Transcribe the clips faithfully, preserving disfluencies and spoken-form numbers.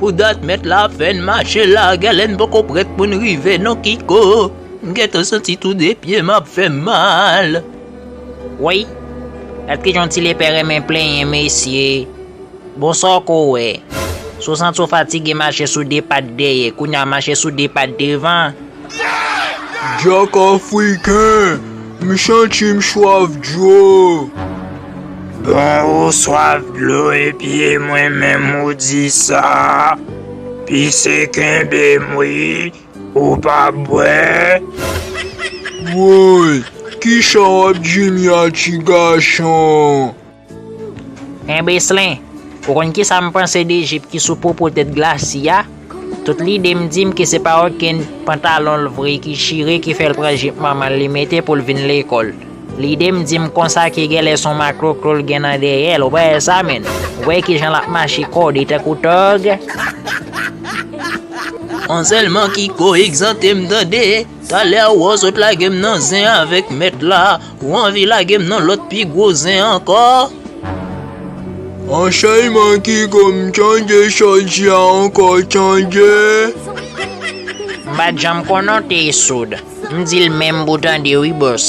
Pou dat mèt la ap fè n mache la, gèlè n poko prèt pou n rive non Kiko. M gentan santi tou de pye m ap fè m mal. Woy, gad kijan yon ti lepè renmen plenyen mesye. Bon sa w ko wè. Si w santi w fatige mache sou de pat dèyè, kounye a mache sou de pat devan. Djak afriken, m santi m swaf dlo. Bon, ou swaf dlo epi e mwen menm ou di sa? Pise kenbe m wi, ou pa bwè. Woy, kisa w ap di m ya ti gason? Enbeslen, ou konn kisa m panse de jip ki sou popo tèt glasi a? Tout lide m di m ke se pa okenn pantalon l vre ki chire ki fè l pran jip manman l li mete pou l vin lekòl. Lide m di m konsa ke gèlè se yon makrokro l gen nan dèyè l, ou pa wè sa menn? Ou wè kijan l ap mache kòde tankou tòg? An sèlman Kiko egzante m tande. Talè a ou sot lage m nan zen avèk mèt la, ou anvi lage m nan lòt pi gwo zen ankò? An sèlman Kiko m tande sòti a ankò tande. M pa t janm konnen w te soud. M di l menm pou tande wi bòs.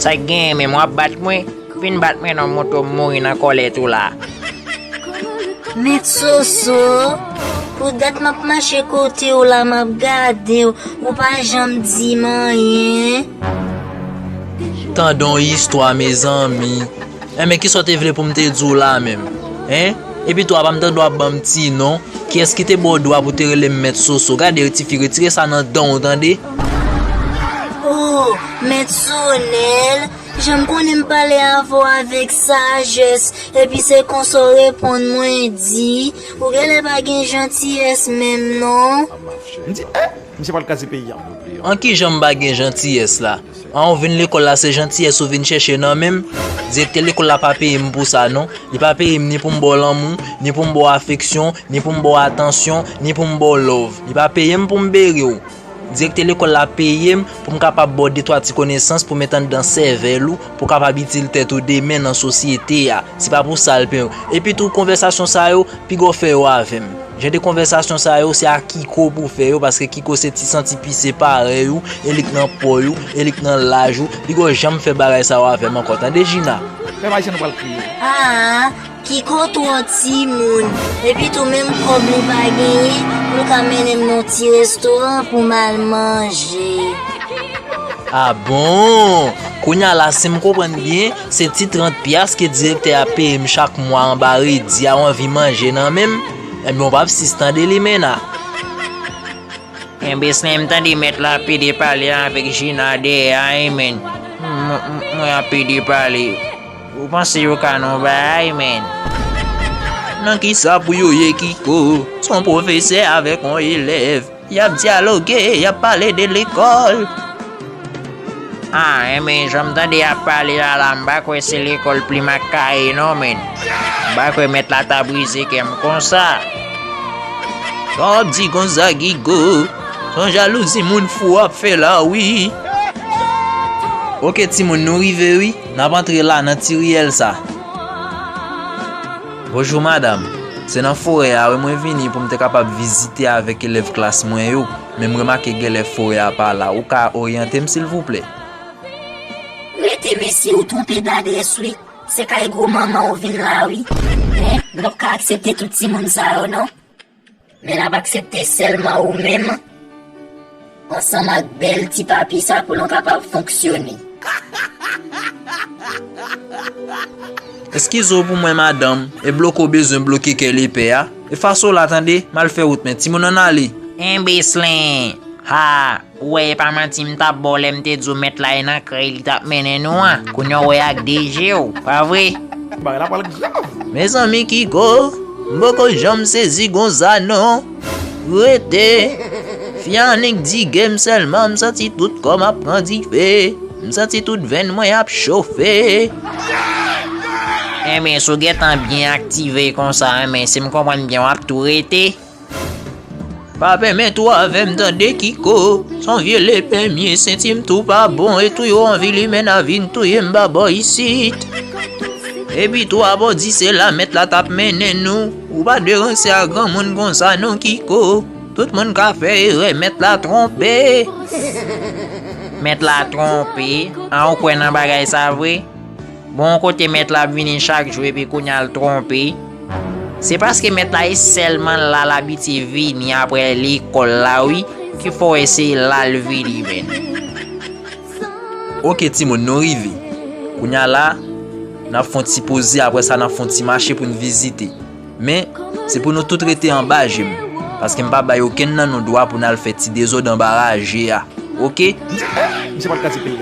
Sa k genyen menm w ap bat mwen? Vin bat mwen non moto m mouri nan kòlèt ou la. Mèt Soso, pou dat m ap mache kote w la m ap gade w, ou pa janm di m anyen. Tande yon istwa mezanmi. Enben kisa w te vle pou m te di w la menm? Hein? Epi tou apa m tande w ap ban m ti non? Kiyès ki te ba w dwa pou te rele m Mèt Soso? Gade ti fi retire sa nan dan w tande. Oh, Mèt Sonèl, jan m konnen m pale avè w avèk sajès, epi se konsa w reponn mwen di, ou genlè pa gen jantiyès menm non. M di, eh, misye pral kraze peyi a. An kijan m pa gen jantiyès la? An ou vin lekòl la se jantiyès ou vin chèche nan men m? Direktè lekòl la pa peye m pou sa non. Li pa peye m ni pou m ba w lanmou, ni pou m ba w afeksyon, ni pou m ba w atansyon, ni pou m ba w love. Li pa peye m pou m bere w. Direktè lekòl la peye m pou m kapab ba w de twa ti konesans pou met anndan sèvèl ou, pou w kapab itil tèt ou demen nan sosyete a. Se pa pou sa l peye w. Epi tou, konvèsasyon sa yo, piga w fè yo avè m. Jan de konvèsasyon sa yo, se a Kiko pou w fè yo, paske Kiko se ti santi pise parèy ou, e li k nan po w, e li k nan laj ou. Piga w janm fè bagay sa yo avè m ankò, tande Jina? Pèp Ayisyen nou pral kriye. Ah, Kiko twò timoun. Epi tou menm kòb li pa genyen pou l ka mennen m nan ti restoran pou m al manje. Ah bon? Kounye a la si m konprann byen, se ti trant pyas ke direktè a peye m chak mwa anba redi a w anvi manje nan men m? Enben w p ap sis tande limena. Enben si m tande mèt la ap pede pale avèk Jina dèyè a, enben m, m, mwen ap pede pale. Ou panse yo ka nan bagay, menn? Nan kisa pou yo ye Kiko? Se yon pwofesè avèk yon elèv. Y ap dyaloge, y ap pale de lekòl. Ah, enben, jan m tande y ap pale a la, m pa kwè se lekòl plim ak kaye non, menn. M pa kwè mèt la ta brize kè m konsa. Sa w ap di konsa, Kiko? Se yon jalouzi moun fou w ap fè la, wi. Oke, timoun, nou rive, wi. N ap antre la nan ti riyèl sa. Bonjou, madanm. Se nan forè a, wi, mwen vini pou m te kapab vizite avèk elèv klas mwen yo. Men m remake genlè forè a pa la. Ou ka oryante m, silvouplè? Rete, mesye, ou twonpe d adrès, wi. Se kay gwo manman w vin la, wi. Men, nou p ap ka aksepte tout timoun sa yo, non. Men n ap aksepte sèlman ou menm, ansanm ak bèl ti papi sa pou nou kapab fonksyone. Eskize w pou mwen, madanm, e bloke w bezwen bloke kè lepè a. Efase w la, tande, m al fè wout mwen, timoun ann ale. Enbeslen! Ha! Ou wè, e pa manti m t ap ba w lè m te di w mèt la e nan krèy li t ap mennen nou an. Kounye a w wè ak de je w, pa vre? Bagay la pral grav. Mezanmi Kiko, m poko janm sezi konsa non. Rete. Fi a annik di game sèlman, m santi tout kò m ap pran dife. M santi tout venn mwen ap chofe. Enben, si w gentan byen aktive konsa, enben, si m konprann byen, w ap tou rete. Pa pèmèt ou avè m tande Kiko. Se yon vye lepè m ye, senti m tou pa bon, e tou yo anvi limena vin touye m ba bò isit. Epi tou a bò di se la mèt la t ap mennen nou. Ou pa dwe ranse ak granmoun konsa non, Kiko. Tout moun ka fè erè, mèt la twonpe. Mèt la twonpe? An, ou kwè nan bagay sa vre? Bon, kote mèt la ap vini chak jou epi kounye a l twonpe? Se paske mèt la e sèlman la l abitye vini apre lekòl la, wi, ki fè w wè se la l vini, menn. Oke, timoun, nou rive. Kounye a la, n ap fè yon ti poze, apre sa, n ap fè yon ti mache pou n vizite. Men, se pou nou tout rete anba je m, paske m pa bay okenn nan nou dwa pou n al fè ti dezòd anba raje a. Oke?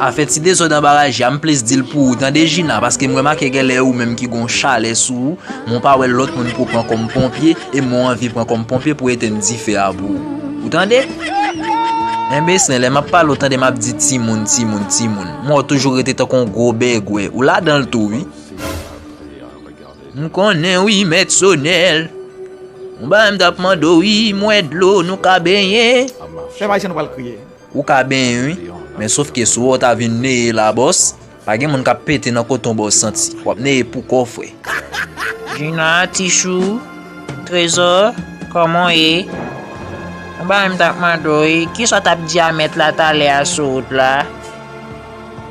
Afè ti dezòd anba raje a, m plis di l pou ou, tande, Jina, paske m remake genlè e ou menm ki gon chalè sou ou, men w pa wè lòt moun pou pran kòm ponpye, e mwen anvi pran kòm ponpye pou etenn dife a pou ou. Ou tande? Enben, lè m ap pale, w tande m ap di timoun, timoun, timoun. M wè w toujou rete tankou yon gwo bègwè. Ou ladan l tou, wi. M konnen wi, mèt Sonèl. Yon bagay m t ap mande w wi, m wè dlo, nou ka benyen? Chèf ayisyen, nou pral kriye. Ou ka benyen wi, men sof ke si w wè w ta vin neye la, bòs, pa gen moun k ap pete nan kote w, bòs, santi. W ap neye pou kò w, frè. Jina, Tichou, Trezò, kòman w ye? Yon bagay m t ap mande w wi, kisa w t ap di a mèt la talè a sou wout la?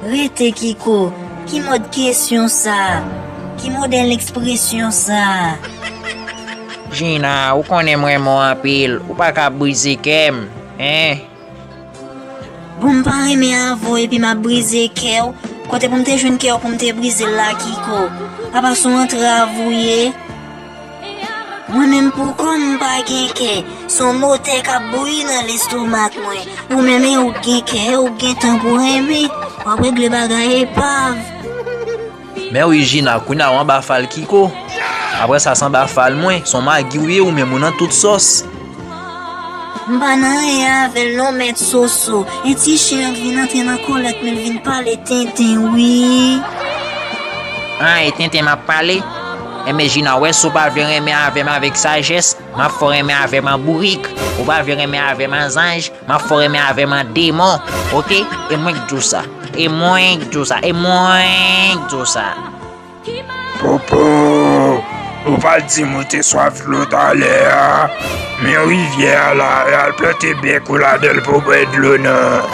Rete, Kiko, ki mòd kesyon sa? Ki modèl ekspresyon sa? Jina, ou konnen m renmen w anpil, ou pa ka brize kè m, en? Bon, m pa renmen avè w epi m ap brize kè w. Kote pou m te jwenn kè w pou m te brize l la, Kiko? Apa se yon antrav ou ye? Mwen menm pou kò m, m pa gen kè. Se yon motè k ap bouyi nan lestomak mwen. Ou menm, e ou k gen kè, e ou k gen tan pou renmen. W ap regle bagay epav. Men wi, Jina, kounye a w anba fal Kiko. Apre sa, se anba fal mwen. Se yon magi w ye, ou menm ou nan tout sòs. M pa nan anyen avè l non, mèt Soso. E ti chen an k vin antre nan kolèt mwen, l vin pale tenten wi. An, e tenten m ap pale? Enben, Jina, w wè, si w pa vle renmen avè m avèk sajès, m ap fè w renmen avè m an bourik. Ou pa vle renmen avè m an zanj, m ap fè w renmen avè m an demon. Oke? E mwen k di w sa. E mwen k di w sa. E mwen k di w sa. Popo, ou pa t di m ou te swaf dlo talè a? Men rivyè a la, al plante bèk ou ladan l pou bwè dlo non.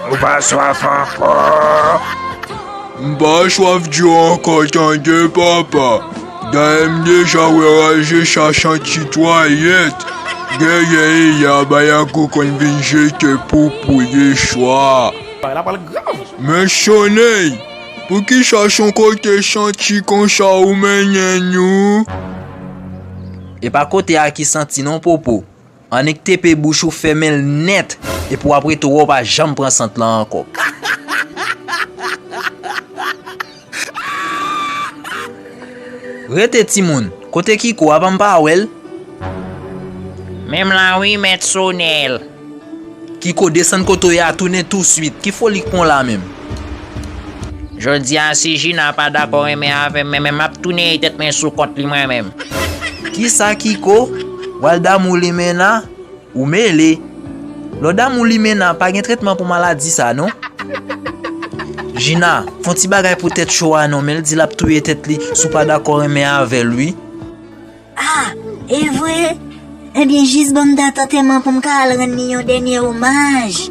Ou pa swaf ankò? M pa swaf dlo ankò tande, papa. Dayè m deja wè raje sa santi twalèt. Genyen yè a Bayakou konn vin jete poupou yèswa. Bagay la pral grav. Men Sonèy, poukisa se yon kote santi konsa ou mennen nou? E pa kote a ki santi non, Popo. Annik tepe bouch ou, fèmen l nèt, epi w ap rete w wè w pa janm pran sant lan ankò. Rete, timoun. Kote Kiko a, pa m pa wè l? Menm la wi, mèt Sonèl. Kiko, desann kote w ye a, tounen touswit. Ki foli k pran w la menm? Jodi a, si Jina pa dakò renmen avè m, men, men m ap tou neye tèt mwen sou kont li mwen menm. Kisa, Kiko? W al damou limena? Ou mele. Lè w damou limena, pa gen tretman pou maladi sa non. Jina, fè yon ti bagay pou tèt cho a non, men l di l ap touye tèt li si w pa dakò renmen avè l wi. Ah, e vre? Ebyen, jis ban m dat antèman pou m ka al rann li yon dènye omaj.